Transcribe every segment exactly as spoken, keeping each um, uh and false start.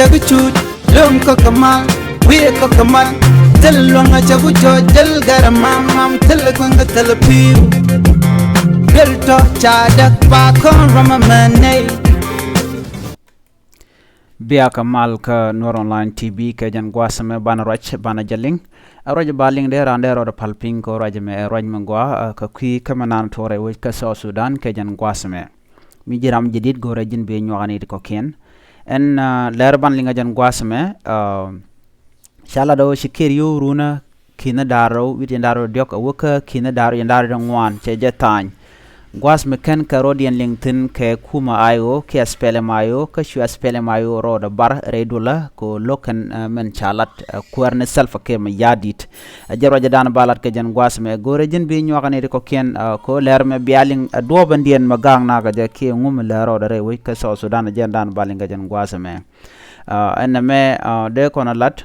Kä cut lom kä kä mal, wi̱i̱ kä kä mal. Thil luäŋ a cɛ ku cɔc, thil gɛr a mam mam, thil kueŋ kä thil pi̱w. Thil tɔ ca däk ba kɔn ram a mɛ nɛy. Bia kä mal kä Nuer Online T V kɛ jɛn gua̱a̱th mɛ banɛ ruac banɛ jɛ liŋ. Ɛ ruac ba liŋ dee raan dee rɔɔdɛ pal piny kɛ ruac mɛ, ɛ ruac mɛ gɔaa, ɛ, kä kui̱ kä mɛ naan tuɔɔrɛ wec kä South Sudan kɛ jɛn gua̱a̱th mɛ. Mi ji̱ ram jadid go̱rɛ ji̱n bi nyuak ni ti kɔ̱kiɛn. Ɛn, ah, lɛr ban liŋ a jɛn gua̱a̱th mɛ, ah, ca lat ɣöö ci Kiir yio̱w runä ki̱n da̱r rɛw wi̱cdɛ jiɛn da̱r rɛw diɔ̱k a wä kä ki̱n da̱r rɛw jiɛn da̱r rɛw ŋuan cɛ jɛ tha̱a̱ny. Gua̱a̱th mi kɛn kɛ rɔ̱diɛn liŋ thi̱n kɛ kumɛ I O kiɛ S P L M I O kä cu S P L M I O rɔɔdɛ bar rɛy dulä kɛ ɣöö lo̱k kɛn, ah, mɛn ca lat, ah, kuäär ni Salva Kiir Mayardit. Ɛ jɛ ruacɛ dan ba lat kɛ jɛn gua̱a̱th mɛ go̱rɛ ji̱n bi nyuak ni ti kɔ̱kiɛn, ah, kɛ ɣöö lɛr mɛ bia liŋ, ah, duɔ̱ɔ̱p ɛn diɛn mɛ ga̱a̱k nakä jɛ kiɛ ŋu mi lɛr rɔɔdɛ rɛy wec kä South Sudan ɛ jɛn dan ba liŋ kɛ jɛn gua̱a̱th mɛ. Ah, ɛn ɛmɛ, ah, dee kɔn a lat.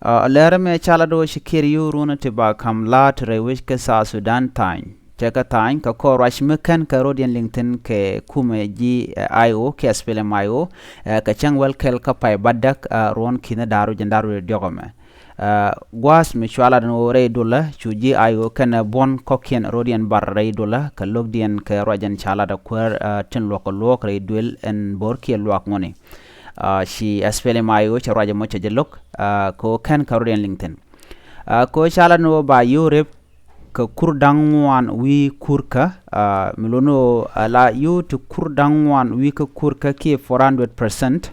Ah, lɛr ɛmɛ ca lat ɣöö ci Kiir yio̱w runä ti ba ka̱m la̱a̱t rɛy wec kä South Sudan tha̱a̱ny. Cɛ kɛ tha̱a̱ny kɛ kɔr ruac mi kɛn kɛ rɔ̱diɛn liŋ thi̱n kɛ kumɛ ji̱, eh, I O kiɛ S P L M I O, eh, kɛ cäŋ wäl kɛl kä pay batdäk, ah, ruɔ̱n ki̱n da̱r rɛw jiɛn da̱r rɛw diɔ̱k ɛmɛ. Ah, gua̱a̱th mi cua lat ni ɣöö rɛy dulä cu ji̱ I O kɛnɛ buɔ̱n kɔ̱kiɛn rɔ̱diɛn bar rɛy dulä kɛ lo̱kdiɛn kɛ ruac ɛn ca lat a kuäär, ah, tin luɔk kɛ luɔ̱ɔ̱k rɛy duël ɛn bo̱r kiɛ luaak ŋuɔ̱ni. Ah, ci S P L M I O cɛ ruac ɛmɔ cɛ jɛ lo̱k, ah, kɛ ɣöö kɛn kɛ rɔ̱diɛn liŋ thi̱n. Ah, kɛ ɣöö ca lat ni ɣöö ba yio̱w rep kɛ kur da̱ŋ ŋuan wi̱i̱ kurkä, ah, mi lot ni ɣöö, ah, la yio̱w ti kur da̱ŋ ŋuan wi̱i̱ kä kurkä kiɛ four hundred percent.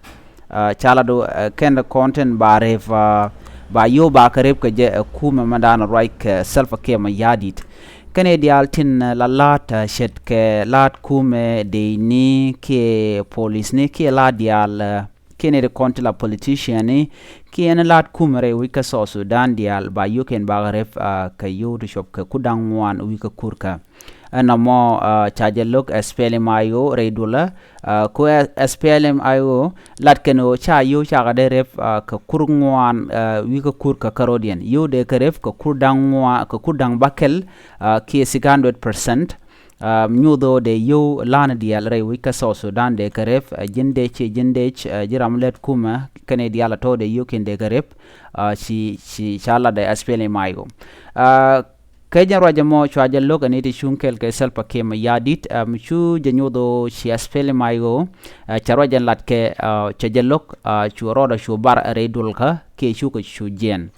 Ah, ca lat ɣöö, ah, kɛn kɔn tin ba rep, ah, ba yio̱w ba kɛ rep kɛ jɛ, ah, kumɛ mɛ dan ruac kɛ Salva Kiir Mayardit. Kɛn i̱ diaal tin, ah, la la̱a̱t, ah, ce̱tkɛ la̱a̱t kumɛ dec ni kiɛ police ni kiɛ la̱a̱t diaal, ah, kiɛ ni ti kɔn ti la politician ni kiɛ ni la̱a̱t kumɛ rɛy wec kä South Sudan diaal ba yio̱w kɛn bakɛ rep, ah, kɛ yio̱w ti cuɔp kɛ kur da̱ŋ ŋuan wi̱i̱ kä kurkä. Ɛn nɔmɔ, ah, ca jɛ lo̱k S P L M I O rɛy dulä, ah, kɛ ɣöö S P L M I O lat kɛn ɣöö ca yio̱w cakɛ dee rep, ah, kɛ kur ŋuan, ah, wi̱i̱ kä kurkä kä rɔ̱diɛn. Yio̱w dee kɛ rep kɛ kur da̱ŋ ŋuan, kɛ kur da̱ŋ bäkɛl, ah, kiɛ six hundred percent. Ah, nyoth ɣöö dee yio̱w la̱a̱n diaal rɛy wec kä South Sudan dee kɛ rep, ah, ji̱n dec, ji̱n dec, ah, ji̱ ram lät kumɛ kɛn i̱ diaal a tɔ̱ dee yio̱w kɛn dee kɛ rep, ah, ci, ci ca lat dee S P L M I O. Ah, kɛ jɛn ruac ɛmɔ cua jɛ lo̱k ɛn i̱ ti cuŋ kɛl kɛ Salva Kiir Mayardit, ah, mi cu jɛ nyoth ɣöö ci S P L M I O, ah, cɛ ruac ɛn lat kɛ, ah, cɛ jɛ lo̱k, ah, cu rɔɔdɛ cu bar rɛy dulkä kiɛ cukɛ cu jiɛn.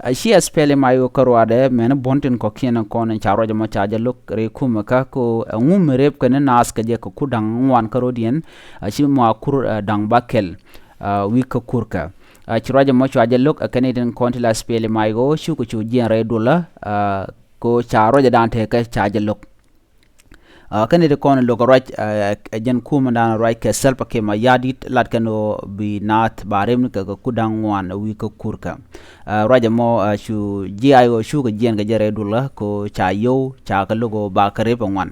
Ah, ci S P L M I O kä ruaadɛ mɛn buɔ̱n tin kɔ̱kiɛn kɔn in ca ruac ɛmɔ ca jɛ lo̱k rɛy kumɛ kä kɛ ɣöö ɛŋu mi rep kɛ ni naath kɛ jɛ kɛ kur da̱ŋ ŋuan kä rɔ̱diɛn, ah, ci mɔ a kur, ah, da̱ŋ bäkɛl, ah, wi̱i̱ kä kurkä. Ah, ci ruac ɛmɔ cua jɛ lo̱k, ah, kɛn i̱ tin kɔn ti la S P L M I O cukɛ cu jiɛn rɛy dulä, ah, kɛ ɣöö ca ruacɛ dan tekä ca jɛ lo̱k. Ah, kɛn i̱ ti kɔn lo̱k ruac, ah, ɛ jɛn kumɛ dan ruac kɛ Salva Kiir Mayardit lat kɛn ɣöö bi naath ba rep ni kɛ kɛ kur da̱ŋ ŋuan wi̱i̱ kä kurkä. Ah, ruac ɛmɔ, ah, cu ji̱ I O cukɛ jiɛn kɛ jɛ rɛy dulä kɛ ɣöö ca yio̱w ca kɛ lo̱k ɣöö ba kɛ rep ɛ ŋuan.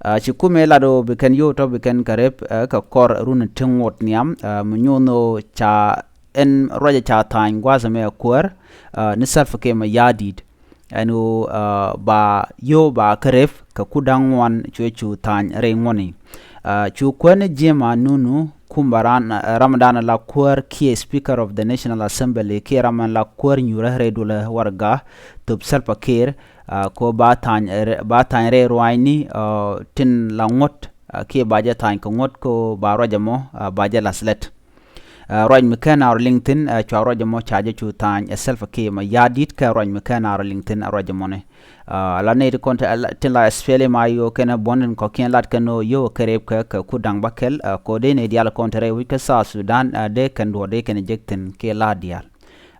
Ah, ci kumɛ lat ɣöö bi kɛn yio̱w tɔ̱ bi kɛn kɛ rep, ah, kɛ kɔr run ti ŋot nhiam, ah, mi nyoth ɣöö ca ɛn ruacɛ ca tha̱a̱ny gua̱a̱th ɛmɛ a kuäär, ah, ni Salva Kiir Mayardit. Ɛn ɣöö, ah, ba yio̱w ba kɛ rep kɛ kur da̱ŋ ŋuan cuɛ cu tha̱a̱ny rɛy ŋuɔ̱ni. Ah, cu kuäär ni Jim Anunu kum ba ran, ah, ram dan la kuäär kiɛ Speaker of the National Assembly kiɛ ram la kuäär nyuurä rɛy dulä warɛga thöp Salva Kiir, ah, kɛ ɣöö ba tha̱a̱ny, ah, ba tha̱a̱ny rɛy ruaacni, ah, tin la ŋuɔ̱t, ah, kiɛ ba jɛ tha̱a̱ny kɛ ŋuɔ̱t kɛ ɣöö ba ruac ɛmɔ, ah, ba jɛ la̱th lät. Ah, ruac mi kɛn a rɔ liŋ thi̱n, ah, cua ruac ɛmɔ ca jɛ cu tha̱a̱ny ɛ Salva Kiir Mayardit kɛ ruac mi kɛn a rɔ liŋ thi̱n a ruac ɛmɔni. Ah, la nɛy ti kɔn ti, ah, la, tin la S P L M I O kɛnɛ buɔ̱n tin kɔ̱kiɛn lat kɛn ɣöö yio̱w kɛ rep kɛ kɛ kur da̱ŋ bäkɛl, ah, kɛ ɣöö dee nɛy diaal kɔn ti rɛy wec kä South Sudan, ah, dee kɛn duɔ̱ɔ̱r dee kɛn jek thi̱n kiɛ la̱a̱t diaal.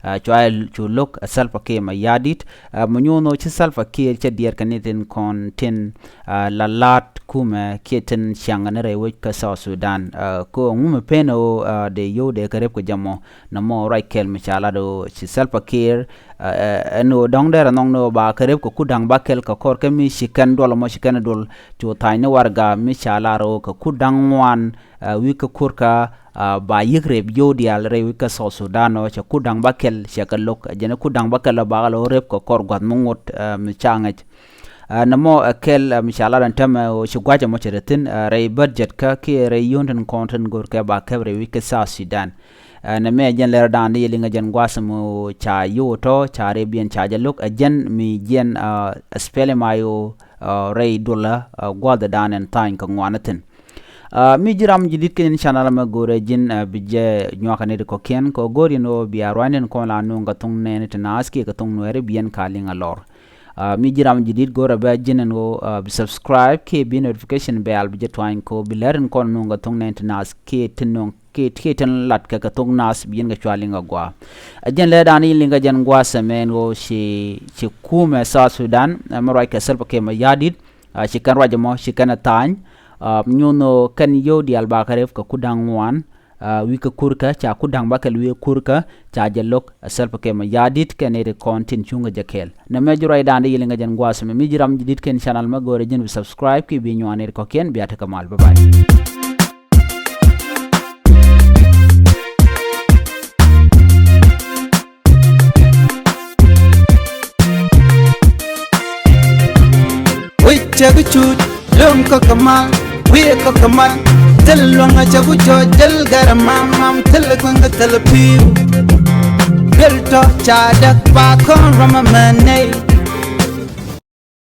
Ah, cua cu lo̱k, ah, Salva Kiir Mayardit, ah, mi nyoth ɣöö ci Salva Kiir cɛ diɛɛr kɛ ni tin kɔn tin, ah, la la̱a̱t kumɛ kiɛ tin ciaŋ ni rɛy wec kä South Sudan. Ah, kɛ ɣöö ŋu mi pen ɣöö, ah, dee yio̱w dee kɛ rep kɛ jɛ mɔ. Nɔmɔ ruac kɛl mi ca lat ɣöö ci Salva Kiir, ah, eh, ɛn ɣöö dɔ̱ŋ derɛ nhɔk ni ɣöö ba kɛ rep kɛ kur da̱ŋ bäkɛl kɛ kɔr kä mi ci kɛn duɔl ɛmɔ ci kɛn duɔl cu tha̱a̱ny ni warɛga mi ca lar ɣöö kɛ kur da̱ŋ ŋuan, ah, wi̱i̱ kä kurkä, ah, ba yi̱k rep yio̱w diaal rɛy wec kä South Sudan ɔ, cɛ kur da̱ŋ bäkɛl cɛ kɛ lo̱k, jɛn kur da̱ŋ bäkɛl ɔ bakɛ lo̱k rep kɛ kɔr gua̱th mi ŋot, ah, mi ca ŋäc. Ah, nɔmɔ ɛ kɛl, ah, mi ca lat ɛn täämɛ ɣöö ci gua̱c ɛmɔ cɛ te thi̱n, ah, rɛy budget kä kiɛ rɛy yio̱w tin kɔn tin go̱rkɛ ba kɛp rɛy wec kä South Sudan. Ɛ, nɛmɛ ɛ jɛn lɛr dan di yɛ liŋ ɛ jɛn gua̱a̱th mɔ ca yio̱w tɔ ca rɛy biɛn ca jɛ lo̱k ɛ jɛn mi jiɛn, ɛ, spelling ma yo, ɛ, rɛy dulä, ɛ, gua̱a̱th dan ɛn tha̱a̱ny kɛ ŋuan ɛ thi̱n. Ɛ, mi ji̱ ram ji̱ di̱t kɛ jɛn channel mɛ go̱o̱rɛ ji̱n, ɛ, bi jɛ nyuak kɛ nɛy ti kɔ̱kiɛn kɛ go̱o̱r yɛn ɣöö bia ruaacni kɔn la nuŋ kɛ thoŋ nɛɛni ti naath kiɛ kɛ thoŋ nuɛɛri bi yɛn ka liŋ a lɔr. Ɛ, mi ji̱ ram ji̱ di̱t go̱o̱rɛ bɛ ji̱n ɛn ɣöö, ɛ, bi subscribe kiɛ bi notification bell bi jɛ tuany kɛ ɣöö bi lɛr in kɔn nuŋ kɛ thoŋ nɛɛni ti naath kiɛ ti nuŋ kiɛ, kiɛ tin lat kɛ kɛ thok naath bi yɛn kɛ cua liŋ kɛ gua̱a̱. Ɛ jɛn lɛ dan in liŋ kɛ jɛn gua̱a̱ sɛ mɛn ɣöö ci, ci kumɛ South Sudan, ɛ, mɛ ruac kɛ Salva Kiir Mayardit, ɛ, ci kɛn ruac ɛmɔ ci kɛn ɛ tha̱a̱ny, ɛ, nyunh ɣöö kɛn yio̱w diaal bakɛ rep kɛ kur da̱ŋ ŋuan, ɛ, wi̱i̱ kɛ kurkä ca kur da̱ŋ bakɛ lui̱i̱ kurkä ca jɛ lo̱k, ɛ, Salva Kiir Mayardit kɛn nɛy ti kɔn tin cuŋ kɛ jɛ kɛɛl. Nɛmɛ ji̱ ruac dan di yɛ liŋ kɛ jɛn gua̱a̱ sɛ mɛ mi ji̱ ram ji̱ di̱t kɛn channel mɛ go̱o̱rɛ ji̱n bi subscribe kiɛ bi nyuak nɛy ti kɔ̱kiɛn bia tekɛ mal. Bye bye. Wi̱c cɛ bi cut lom kä kɛ mal, wi̱i̱ kä kɛ mal. Thil luäŋ a cɛ bi cɔ jäl gɛr mam mam thil kueŋ kä thil pi̱w. Duel tɔ ca däk ba kɔn ram a mɛn nɛy.